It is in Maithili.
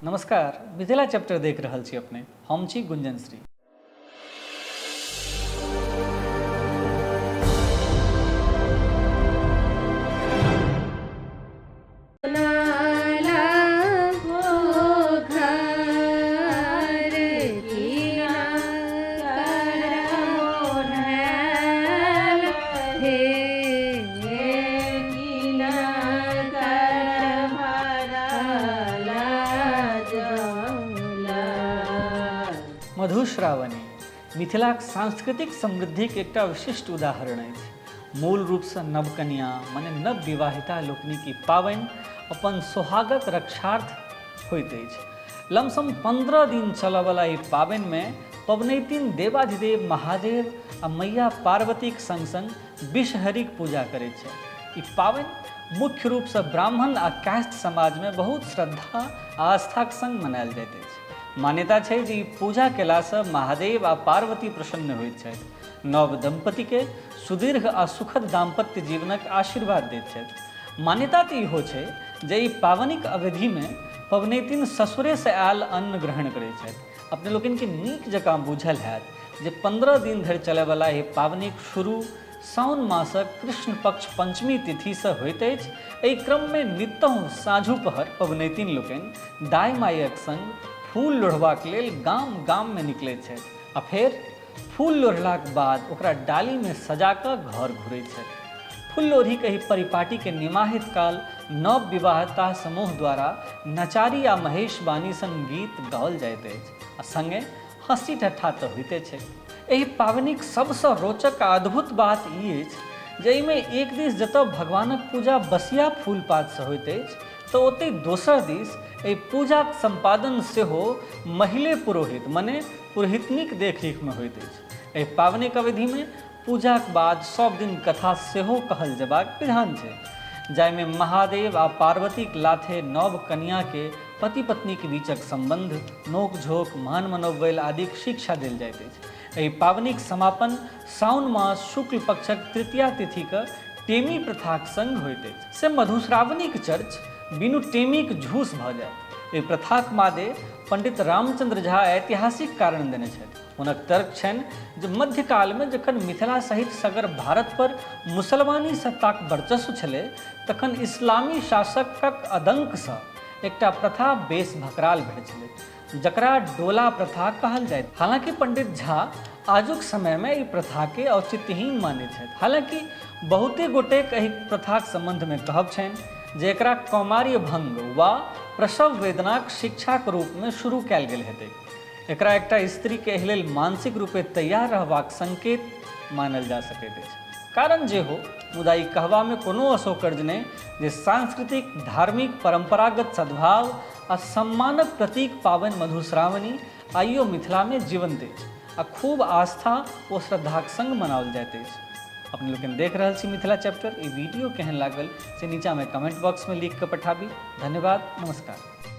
नमस्कार, मिथिला चैप्टर देख रहल छी अपने। हम छी गुंजन श्री। मधुश्रावणी मिथिलाक सांस्कृतिक समृद्धिक एकटा विशिष्ट उदाहरण अछि। मूल रूपसँ नवकनिया मने नव विवाहिता लोकनिक ई पाबनि अपन सोहागक रक्षार्थ होइत अछि। लमसम 15 दिन चलऽवला ई पाबनिमे पबनैतिन देवाधिदेव महादेव आ मैया पार्वतीक सङ्ग सङ्ग विषहरिक पूजा करैत छथि। ई पाबनि मुख्य रूपसँ ब्राह्मण आ कायस्थ समाजमे बहुत श्रद्धा आ आस्थाक सङ्ग मनायल जाइत अछि। मान्यता छै जे ई पूजा कयलासँ महादेव आ पार्वती प्रसन्न होइत छथि। नव दम्पतिके सुदीर्घ आ सुखद दाम्पत्य जीवनक आशीर्वाद दैत छथि। मान्यता तऽ इहो छै जे एहि पाबनिक अवधिमे पबनैतिन ससुरेसँ आयल अन्न ग्रहण करैत छथि। अपने लोकनिके नीक जकाँ बूझल हैत जे 15 दिन धरि चलयवला एहि पाबनिक शुरू साओन मासक कृष्ण पक्ष पंचमी तिथिसँ होइत अछि। एहि क्रममे नित्तहुँ साँझू पहर पबनैतिन लोकनि दाइ-माइक संग फूल लोढ़बाक लेल गाम-गाममे निकलैत छथि आ फेर फूल लोढ़लाक बाद ओकरा डालीमे सजा कऽ घर घुरैत छथि। फूल लोढ़ीक एहि परिपाटीकेँ निमाहैत काल नव विवाहिता समूह द्वारा नचारी आ महेशवाणी सन गीत गाओल जाइत अछि आ संगे हँसी-ठट्ठा तऽ होइते छैक। एहि पाबनिक सभसँ रोचक आ अद्भुत बात ई अछि जे एहिमे एक दिस जतय भगवानक पूजा बसिया फूल-पातसँ होइत अछि तऽ ओतहि दोसर दिस एहि पूजाक सम्पादन सेहो महिले पुरोहित मने पुरोहितनीक देखरेखमे होइत अछि। एहि पाबनिक अवधिमे पूजाक बाद सभ दिन कथा सेहो कहल जेबाक विधान छै, जाहिमे महादेव आ पार्वतीक लाथे नव कनियाँकेँ पति-पत्नीक बीचक सम्बन्ध, नोक-झोंक, मान-मनौव्वैल आदिक शिक्षा देल जाइत अछि। एहि पाबनिक समापन साओन मास शुक्ल पक्षक तृतीया तिथिक टेमी प्रथाक संग होइत अछि। से मधुश्रावणीक चर्च बिनु टेमीक झूस भऽ जायत। एहि प्रथाक मादे पंडित रामचन्द्र झा ऐतिहासिक कारण देने छथि। हुनक तर्क छनि जे मध्यकालमे जखन मिथिला सहित सगर भारत पर मुसलमानी सत्ताक वर्चस्व छलै तखन इस्लामी शासकक आतंकसँ एकटा प्रथा बेस भकराल भेल छलै जकरा डोला प्रथा कहल जाइत। हालांकि पंडित झा आजुक समयमे एहि प्रथाकेँ औचित्यहीन मानैत छथि। हालांकि बहुते गोटेक एहि प्रथाक सम्बन्धमे कहब छनि जे एकरा कौमार्य भंग वा प्रसव वेदनाक शिक्षाक रूपमे शुरू कयल गेल हेतैक। एकरा एकटा स्त्रीके एहि लेल मानसिक रूपे तैयार रहबाक संकेत मानल जा सकैत अछि। कारण जे हो, मुदा ई कहबामे कोनो असौकर्य नहि जे सांस्कृतिक, धार्मिक, परम्परागत सद्भाव आ सम्मानक प्रतीक पाबनि मधुश्रावणी आइयो मिथिलामे जीवंत अछि आ खूब आस्था ओ श्रद्धाक संग मनाओल जाइत अछि। अपने लोकनि देख रहल छी मिथिला चैप्टर। ई वीडियो केहन लागल से नीचाँमे कमेंट बॉक्समे लिख कऽ पठाबी। धन्यवाद, नमस्कार।